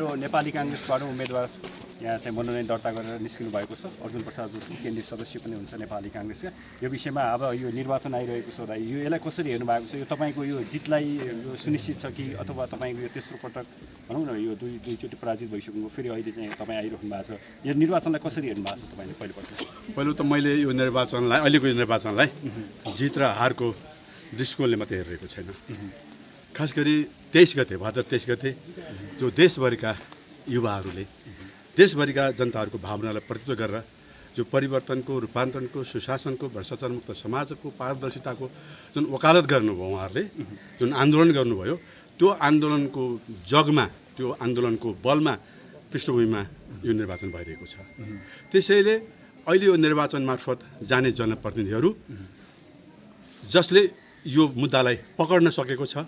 नेपाली काङ्ग्रेसबाट उम्मेदवार यहाँ चाहिँ मनोनयन दर्ता गरेर निस्किनु भएको छ अर्जुन प्रसाद जोशी केन्द्रीय सदस्य पनि हुन्छ नेपाली काङ्ग्रेसका। यो विषयमा अब यो निर्वाचन आइरहेको छ र यसलाई कसरी हेर्नु भएको छ? यो तपाईँको यो जितलाई यो सुनिश्चित छ कि अथवा तपाईँको यो तेस्रो पटक भनौँ न यो दुईचोटि पराजित भइसक्नु फेरि अहिले चाहिँ तपाईँ आइरहनु भएको छ, यो निर्वाचनलाई कसरी हेर्नु भएको छ तपाईँले? पहिलो त मैले यो निर्वाचनलाई अहिलेको यो निर्वाचनलाई जित र हारको दृष्टिकोणले मात्रै हेरिरहेको छैन। खास गरी 23 गते भाद्र 23 गते जो देशभरिका युवाहरूले देशभरिका जनताहरूको भावनालाई प्रतिनिधित्व गरेर जो परिवर्तनको रूपान्तरणको सुशासनको भ्रष्टाचारमुक्त समाजको पारदर्शिताको जुन वकालत गर्नुभयो उहाँहरूले जुन आन्दोलन गर्नुभयो त्यो आन्दोलनको जगमा त्यो आन्दोलनको बलमा पृष्ठभूमिमा यो निर्वाचन भइरहेको छ। त्यसैले अहिले यो निर्वाचन मार्फत जाने जनप्रतिनिधिहरू जसले यो मुद्दालाई पकड्न सकेको छ,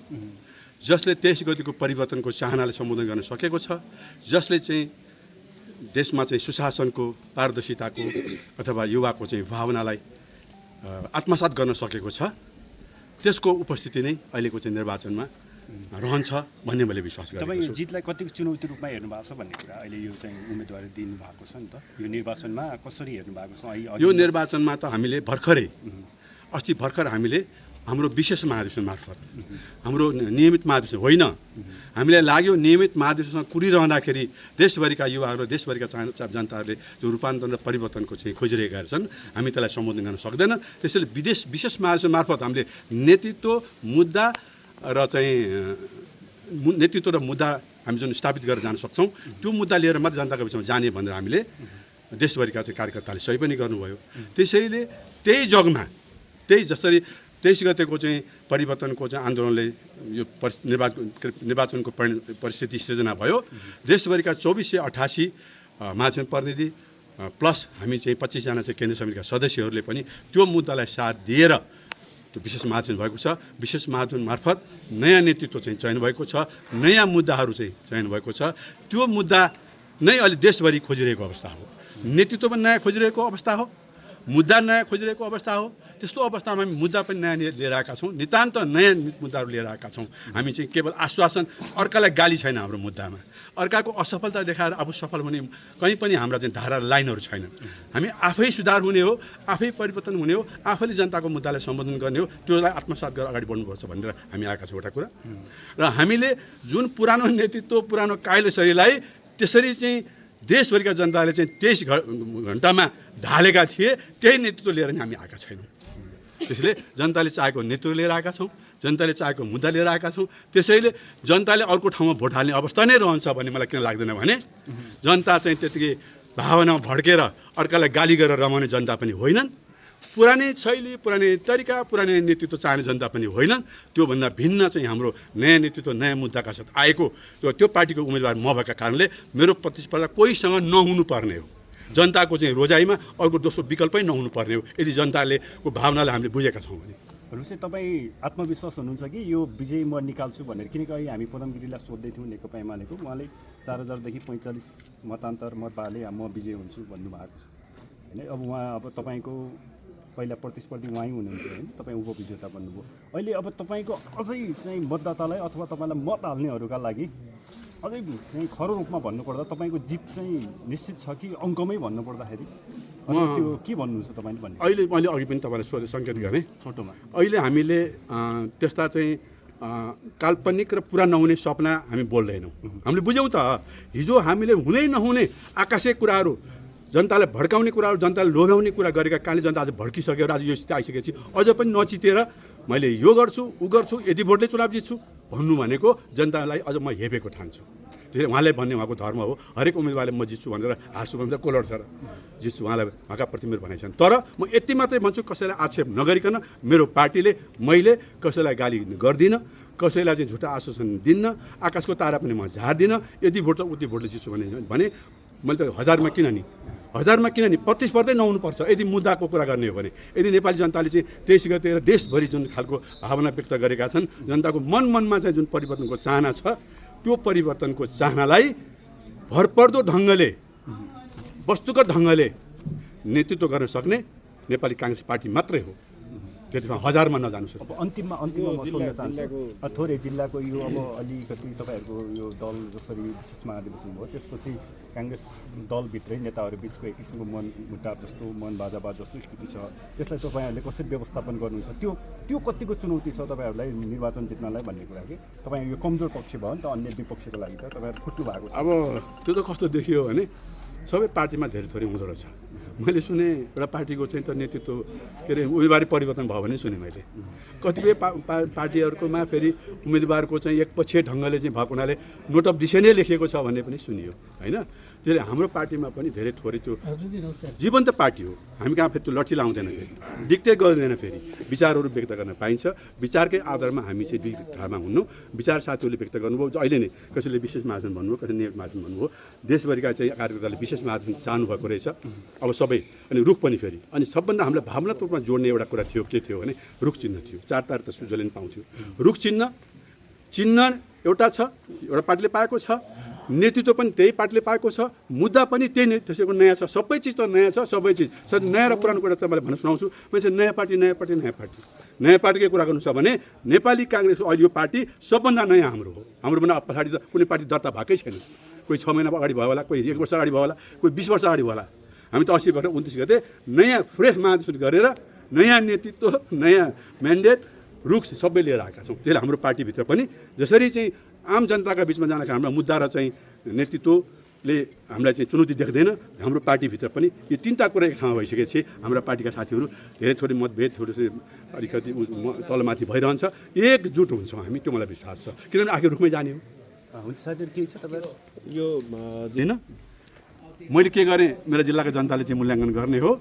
जसले 23 गतिको परिवर्तनको चाहनालाई सम्बोधन गर्न सकेको छ, जसले चाहिँ देशमा चाहिँ सुशासनको पारदर्शिताको अथवा युवाको चाहिँ भावनालाई आत्मसात गर्न सकेको छ, त्यसको उपस्थिति नै अहिलेको चाहिँ निर्वाचनमा रहन्छ भन्ने मैले विश्वास गरेको छु। तपाईँ यो जितलाई कति चुनौती रूपमा हेर्नु भएको छ भन्ने कुरा अहिले यो चाहिँ उम्मेदवारी दिनु भएको छ नि त, यो निर्वाचनमा कसरी हेर्नु भएको छ? यो निर्वाचनमा त हामीले भर्खर हामीले हाम्रो विशेष महाधिवेशन मार्फत हाम्रो नियमित महाधिवेशन होइन, हामीलाई लाग्यो नियमित महाधिवेशनमा कुरिरहँदाखेरि देशभरिका युवाहरू देशभरिका जनताहरूले जो रूपान्तरण र परिवर्तनको चाहिँ खोजिरहेका छन् हामी त्यसलाई सम्बोधन गर्न सक्दैन। त्यसैले विशेष महाधिवेशन मार्फत हामीले नेतृत्व र मुद्दा हामी जुन स्थापित गरेर जान सक्छौँ त्यो मुद्दा लिएर मात्रै जनताको बिचमा जाने भनेर हामीले देशभरिका चाहिँ कार्यकर्ताले सही पनि गर्नुभयो। त्यसैले त्यही जगमा जसरी 23 गतेको चाहिँ परिवर्तनको चाहिँ आन्दोलनले यो निर्वाचनको परिस्थिति सिर्जना भयो, देशभरिका 2488 महाधिवेशन प्रतिनिधि प्लस हामी चाहिँ 25 जना चाहिँ केन्द्रीय समितिका सदस्यहरूले पनि त्यो मुद्दालाई साथ दिएर त्यो विशेष महाधिवेशन भएको छ। विशेष महाधिवेशन मार्फत नयाँ नेतृत्व चाहिँ चयन भएको छ, नयाँ मुद्दाहरू चाहिँ चयन भएको छ। त्यो मुद्दा नै अहिले देशभरि खोजिरहेको अवस्था हो, नेतृत्व पनि नयाँ खोजिरहेको अवस्था हो, मुद्दा नयाँ खोजिरहेको अवस्था हो। त्यस्तो अवस्थामा हामी मुद्दा पनि नयाँ लिएर आएका छौँ, नितान्त नयाँ मुद्दाहरू लिएर आएका छौँ। हामी चाहिँ केवल आश्वासन, अर्कालाई गाली छैन हाम्रो मुद्दामा, अर्काको असफलता देखाएर आफू सफल हुने कहीँ पनि हाम्रा चाहिँ धारा लाइनहरू छैनन्। हामी आफै सुधार हुने हो, आफै परिवर्तन हुने हो, आफैले जनताको मुद्दालाई सम्बोधन गर्ने हो, त्यसलाई आत्मसात गरेर अगाडि बढ्नुपर्छ भनेर हामी आएका छौँ एउटा कुरा। र हामीले जुन पुरानो नेतृत्व पुरानो कायदेशैलीलाई त्यसरी चाहिँ देशभरिका जनताले चाहिँ 23 घन्टामा ढालेका थिए त्यही नेतृत्व लिएर नै हामी आएका छैनौँ। त्यसैले जनताले चाहेको नेतृत्व लिएर आएका छौँ, जनताले चाहेको मुद्दा लिएर आएका छौँ। त्यसैले जनताले अर्को ठाउँमा भोट हाल्ने अवस्था नै रहन्छ भन्ने मलाई किन लाग्दैन भने जनता चाहिँ त्यतिकै भावनामा भड्केर अर्कालाई गाली गरेर रमाउने जनता पनि होइनन्, पुरानै शैली पुरानै तरिका पुरानै नेतृत्व चाहने जनता पनि होइनन्। त्योभन्दा भिन्न चाहिँ हाम्रो नयाँ नेतृत्व नयाँ मुद्दाका साथ आएको त्यो पार्टीको उम्मेदवार म भएका कारणले मेरो प्रतिस्पर्धा कोहीसँग नहुनु पर्ने हो, जनताको चाहिँ रोजाइमा अर्को दोस्रो विकल्पै नहुनु पर्ने हो यदि जनताले को भावनालाई हामीले बुझेका छौँ भने। भनेपछि तपाईँ आत्मविश्वास हुनुहुन्छ कि यो विजय म निकाल्छु भनेर? किनकि अहिले हामी पदम गिरीलाई सोध्दै थियौँ नेकपा एमालेको, उहाँले 4000 देखि 45 मतान्तर मतले म विजय हुन्छु भन्नुभएको छ होइन। अब तपाईँको पहिला प्रतिस्पर्धी उहाँ हुनुहुन्थ्यो होइन, तपाईँ उपविजेता बन्नुभयो। अहिले अब तपाईँको अझै चाहिँ मतदातालाई अथवा तपाईँलाई मत हाल्नेहरूका लागि अझै चाहिँ खरो रूपमा भन्नुपर्दा तपाईँको जित चाहिँ निश्चित छ कि अङ्कमै भन्नुपर्दाखेरि त्यो के भन्नुहुन्छ तपाईँले भन्ने? अहिले मैले अघि पनि तपाईँलाई सङ्केत गरेँ छोटोमा, अहिले हामीले त्यस्ता चाहिँ काल्पनिक र पुरा नहुने सपना हामी बोल्दैनौँ। हामीले बुझ्यौँ त हिजो हामीले हुनै नहुने आकाशीय कुराहरू, जनतालाई भड्काउने कुराहरू, जनतालाई लोभ्याउने कुरा गरेका कारणले जनता आज भड्किसक्यो र आज यो स्थिति आइसकेपछि अझ पनि नचितेर मैले यो गर्छु ऊ गर्छु यदि भोटले चुनाव जित्छु भन्नु भनेको जनतालाई अझ म हेपेको ठान्छु। त्यसैले उहाँले भन्ने उहाँको धर्म हो, हरेक उम्मेदवारले म जित्छु भनेर हार्छु भनेर को लड्छ र जित्छु, उहाँलाई उहाँका प्रति मेरो भनाइ छैन। तर म यति मात्रै भन्छु कसैलाई आक्षेप नगरिकन मैले पार्टीले कसैलाई गाली गर्दिनँ, कसैलाई चाहिँ झुटा आश्वासन दिन्न, आकाशको तारा पनि म झार्दिनँ। यदि भोट उति भोटले जित्छु भने मैले त हजारमा किन नि प्रतिस्पर्धै नहुनुपर्छ यदि मुद्दाको कुरा गर्ने हो भने। यदि नेपाली जनताले चाहिँ 23 गते र देशभरि जुन खालको भावना व्यक्त गरेका छन्, जनताको मनमा चाहिँ जुन परिवर्तनको चाहना छ त्यो परिवर्तनको चाहनालाई भरपर्दो ढङ्गले वस्तुगत ढङ्गले नेतृत्व गर्न सक्ने नेपाली काङ्ग्रेस पार्टी मात्रै हो। त्यसमा हजारमा नजानुहोस्। अब अन्तिममा म सोध्न चाहन्छु थोरै जिल्लाको यो अब अलिकति तपाईँहरूको यो दल जसरी विशेष महाधिवेशन भयो त्यसपछि काङ्ग्रेस दलभित्रै नेताहरू बिचको एक किसिमको मन मुटाव जस्तो मन बाजाबाज जस्तो स्थिति छ, त्यसलाई तपाईँहरूले कसरी व्यवस्थापन गर्नुहुन्छ? त्यो कतिको चुनौती छ तपाईँहरूलाई निर्वाचन जित्नलाई भन्ने कुरा कि तपाईँ यो कमजोर पक्ष भयो नि त अन्य विपक्षको लागि त तपाईँहरू फुट्नु भएको छ। अब त्यो त कस्तो देखियो भने सबै पार्टीमा धेरै थोरै हुँदो रहेछ। मैले सुने एउटा पार्टीको चाहिँ त नेतृत्व के अरे उम्मेदवारी परिवर्तन भयो भने सुने मैले। कतिपय पार्टीहरूकोमा फेरि उम्मेदवारको चाहिँ एकपक्षीय ढङ्गले चाहिँ भएको हुनाले नोट अफ डिसिसनै लेखिएको छ भन्ने पनि सुनियो होइन। त्यसले हाम्रो पार्टीमा पनि धेरै थोरै त्यो जीवन्त पार्टी हो, हामी कहाँ फेरि त्यो लट्ठी लाउँदैन, फेरि डिक्टेट गर्दैन, फेरि विचारहरू व्यक्त गर्न पाइन्छ। विचारकै आधारमा हामी चाहिँ दुई ठाउँमा हुनु। विचार साथीहरूले व्यक्त गर्नुभयो, अहिले नै कसैले विशेष महाधिवेशन भन्नुभयो, कसैले नियमित महाधिवेशन भन्नुभयो। देशभरिका चाहिँ कार्यकर्ताले विशेष महाधिवेशन चाहनुभएको रहेछ अब सबै। अनि रुख पनि फेरि अनि सबभन्दा हामीलाई भावनात्मक रूपमा जोड्ने एउटा कुरा थियो, के थियो भने रुख चिन्ह थियो। चार तार त सुजले पनि पाउँथ्यो। रुख चिन्ह एउटा छ, एउटा पार्टीले पाएको छ, नेतृत्व पनि त्यही पार्टीले पाएको छ, मुद्दा पनि त्यही त्यसैको नयाँ छ, सबै चिज त नयाँ छ। सबै चिज नयाँ र पुरानो कुरा त मैले भन्न सुनाउँछु। मैले चाहिँ नयाँ पार्टीकै कुरा गर्नु छ भने नेपाली काङ्ग्रेस अहिले यो पार्टी सबभन्दा नयाँ हाम्रो हो। हाम्रोभन्दा पछाडि त कुनै पार्टी दर्ता भएकै छैन। कोही 6 महिना अगाडि भयो होला, कोही 1 वर्ष अगाडि भयो होला, कोही 20 वर्ष अगाडि भयो होला। हामी त 80 वर्ष 29 गते नयाँ फ्रेस महाधिवेशन गरेर नयाँ नेतृत्व, नयाँ म्यान्डेट, रुख सबै लिएर आएका छौँ। त्यसले हाम्रो पार्टीभित्र पनि जसरी चाहिँ आम जनताका बिचमा जाँदाखेरि हाम्रो मुद्दा र चाहिँ नेतृत्वले हामीलाई चाहिँ चुनौती देख्दैन, हाम्रो पार्टीभित्र पनि यो तिनवटा कुरा एक ठाउँमा भइसकेपछि हाम्रा पार्टीका साथीहरू धेरै थोरै मतभेद थोरै अलिकति तलमाथि भइरहन्छ, एकजुट हुन्छौँ हामी, त्यो मलाई विश्वास छ। किनभने आखिर रुखमै जाने हो। हुन्छ साथीहरू, केही छ तपाईँहरू यो होइन मैले के गरेँ, मेरो जिल्लाका जनताले चाहिँ मूल्याङ्कन गर्ने हो।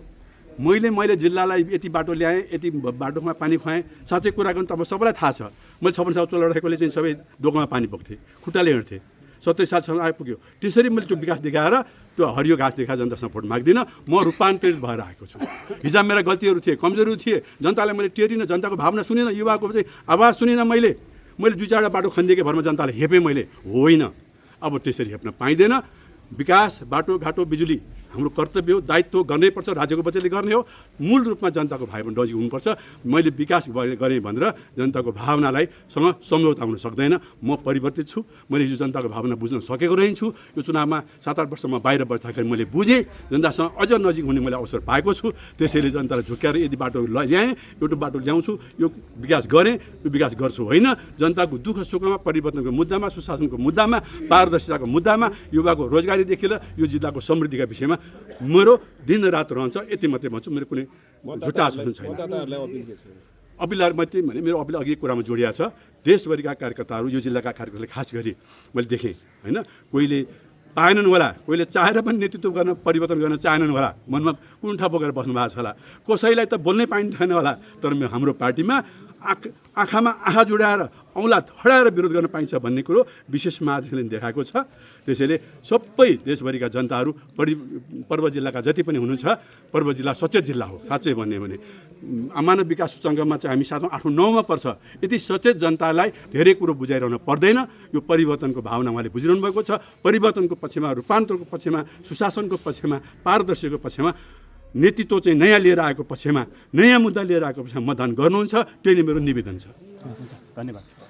मैले जिल्लालाई यति बाटो ल्याएँ, यति बाटोमा पानी खुवाएँ। साँच्चै कुरा गर्नु त अब सबैलाई थाहा छ, मैले 56 साल चोला राखेकोले चाहिँ सबै डोकोमा पानी बोक्थेँ, खुट्टाले हिँड्थेँ। 70 सालसम्म आइपुग्यो। त्यसरी मैले त्यो विकास देखाएर त्यो हरियो घाँस देखाएर जनतासँग भोट माग्दिनँ। म रूपान्तरित भएर आएको छु। हिजो मेरा गल्तीहरू थिए, कमजोरीहरू थिए, जनतालाई मैले टेरिनँ, जनताको भावना सुनेन, युवाको चाहिँ आवाज सुनेन। मैले 2-4 बाटो खनिदिएकै भरमा जनतालाई हेपेँ मैले, होइन। अब त्यसरी हेप्न पाइँदैन। विकास, बाटोघाटो, बिजुली हाम्रो कर्तव्य हो, दायित्व गर्नैपर्छ, राज्यको बजेटले गर्ने हो। मूल रूपमा जनताको भाइबन्ध नजिक हुनुपर्छ। मैले विकास गरेँ भनेर जनताको भावनालाई सँग सम्झौता हुन सक्दैन। म परिवर्तित छु, मैले यो जनताको भावना बुझ्न सकेको रहन्छु। यो चुनावमा 7-8 वर्षमा बाहिर बस्दाखेरि मैले बुझेँ, जनतासँग अझ नजिक हुने मैले अवसर पाएको छु। त्यसैले जनतालाई झुक्क्याएर यदि बाटो ल्याएँ, एउटा बाटो ल्याउँछु, यो विकास गरेँ, यो विकास गर्छु, होइन। जनताको दुःख सुखमा, परिवर्तनको मुद्दामा, सुशासनको मुद्दामा, पारदर्शिताको मुद्दामा, युवाको रोजगारीदेखि लिएर यो जिल्लाको समृद्धिका विषयमा मेरो दिन रात रहन्छ। यति मात्रै भन्छु, मेरो कुनै झुटा आश्वासन छैन। अपिलहरू मात्रै भने मेरो अपिल अघि कुरामा जोडिया छ। देशभरिका कार्यकर्ताहरू, यो जिल्लाका कार्यकर्ताले खास गरी मैले देखेँ, होइन, कोहीले पाएनन् होला, कोहीले चाहेर पनि नेतृत्व गर्न, परिवर्तन गर्न चाहेनन् होला, मनमा कुण्ठा बोकेर बस्नु भएको छ होला, कसैलाई त बोल्नै पाइन्थेन होला। तर हाम्रो पार्टीमा आँखामा आँखा जोडाएर, औँला ठडाएर विरोध गर्न पाइन्छ भन्ने कुरो विशेष महाधिवेशनले देखाएको छ। त्यसैले सबै देशभरिका जनताहरू, पर्व जिल्लाका जति पनि हुनुहुन्छ, पर्व जिल्ला सचेत जिल्ला हो। साँच्चै भन्ने भने मानव विकास सूचकाङ्कमा चाहिँ हामी 7औँ, 8औँ, 9मा पर्छ। यति सचेत जनतालाई धेरै कुरो बुझाइरहनु पर्दैन। यो परिवर्तनको भावना उहाँले बुझिरहनु भएको छ। परिवर्तनको पक्षमा, रूपान्तरको पक्षमा, सुशासनको पक्षमा, पारदर्शीको पक्षमा, नेतृत्व चाहिँ नयाँ लिएर आएको पक्षमा, नयाँ मुद्दा लिएर आएको पक्षमा मतदान गर्नुहुन्छ। त्यही नै मेरो निवेदन छ। धन्यवाद।